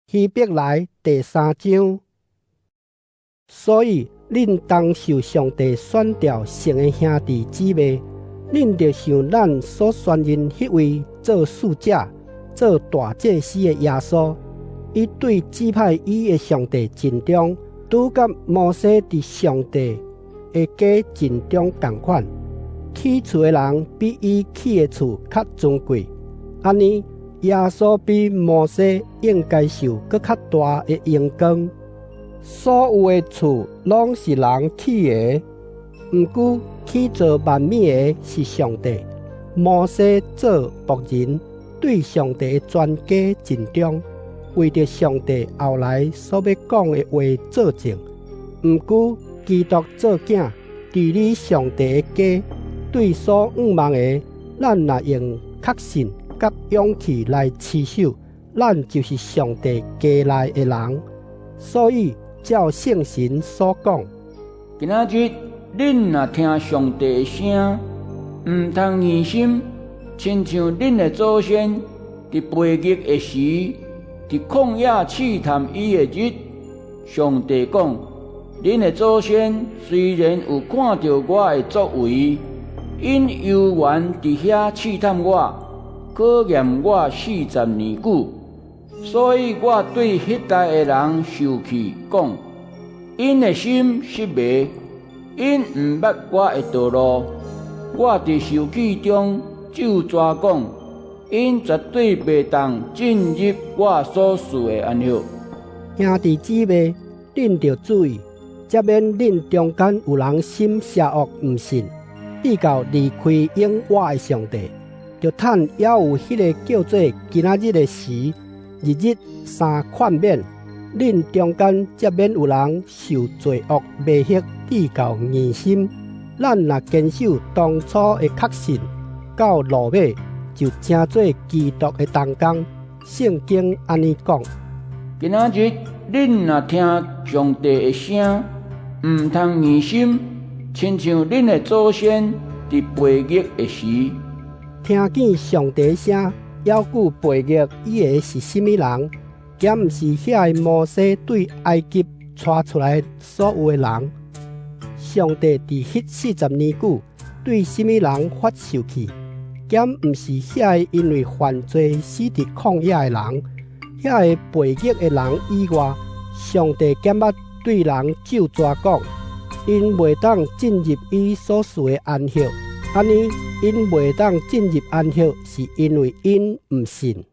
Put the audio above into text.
希伯來第三章。所以，恁同受上帝選召成的兄弟姊妹，恁著像咱所宣認彼位做使者、做大祭司的耶穌。伊對指派伊的上帝盡忠，拄佮摩西佇上帝的家盡忠仝款。起厝的人比伊起的厝較尊貴，按呢，耶穌比摩西應該受閣較大的榮光。所有的厝攏是人起的，毋過起造萬物的是上帝。摩西做僕人，對上帝的全家盡忠，為著上帝後來所欲講的話做證。毋過基督做囝，治理上帝的家，對所向望的，咱若用確信佮勇氣來持守，咱就是上帝家內的人。所以照聖神所講：今仔日恁若聽上帝的聲，毋通硬心，親像恁的祖先佇背逆的時，佇曠野試探伊的日。上帝講：恁的祖先雖然有看著我的作為，𪜶猶原佇遐試探我，考驗我四十年久。所以我對彼代的人受氣，講：𪜶的心失迷，𪜶毋捌我的道路。我佇受氣中咒詛講：𪜶絕對袂當進入我所賜的安息。兄弟姊妹，恁著注意，才免恁中間有人心邪惡，毋信，至到離開永活的上帝。著趁猶有彼个叫做今仔日的時，日日相勸勉。恁中間才免有人受罪惡迷惑，至到硬心。咱若堅守當初的確信，到落尾就成做基督的同工。聖經按呢講：今仔日恁若聽上帝的聲，毋通硬心，親像恁的祖先佇背逆的時。聽見上帝聲，猶閣背逆伊的是啥物人？敢毋是遐个摩西對埃及帶出來所有的人？上帝佇彼四十年久對啥物人發受氣？敢毋是遐个因為犯罪死佇曠野的人？遐个背逆的人以外，上帝敢捌對人咒詛講，𪜶袂當進入伊所賜的安息。按呢，𪜶袂當進入安息，是因為𪜶毋信。